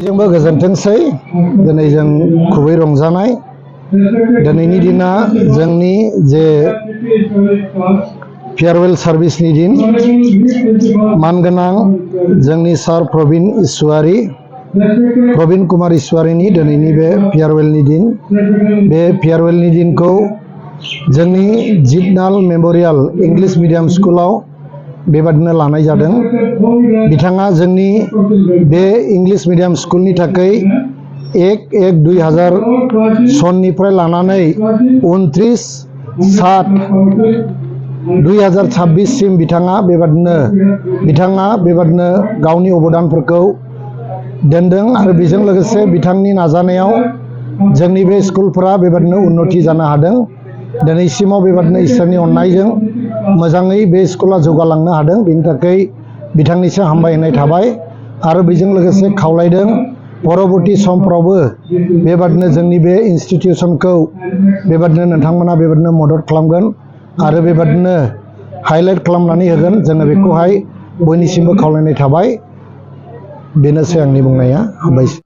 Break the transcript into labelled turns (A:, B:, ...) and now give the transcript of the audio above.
A: जोंबो गोजोनथोंसै दिनै जों खुबै रंजानाय दिनैनि दिना जोंनि जे फेयारवेल सार्भिसनि दिन मानगोनां जोंनि सार प्रबीन कुमार इसवारीनि दिनैनि बे फेयारवेलनि दिन बे फेयारवेलनि दिनखौ जोंनि जितनाल मेमोरियल इंलिश मीडियम स्कुलाव बेबादिनो लानाय जादों। बिथाङा जोंनि बे इंलिश मीडियम स्कुलनि थाखाय 1-1-2000 सननिफ्राय लानानै 29/7/2026 सिम बिथाङा बेबादिनो गावनि अबदानफोरखौ दोनदों आरो बेजों लोगोसे बिथांनि नाजानायाव जोंनि बे स्कुलफोरा बेबादिनो उन्नति जानो हादों। दिनैसिमाव बेबादिनो इसोरनि अननायजों मोजाङै बे स्कुला जौगालांनो हादों। बेनि थाखाय बिथांनिसिम हामबायनाय थाबाय आरो बेजों लोगोसे खावलायदों परबर्ती समफ्रावबो बेबादिनो जोंनि बे इन्स्टिटिउसनखौ बेबादिनो नोंथांमोना बेबादिनो मदद खालामगोन आरो बेबादिनो हाइलाइट खालामनानै होगोन। जोङो बेखौहाय बयनिसिमबो खावलायनाय थाबाय। बेनोसै आंनि बुंनाया। हामबायसै।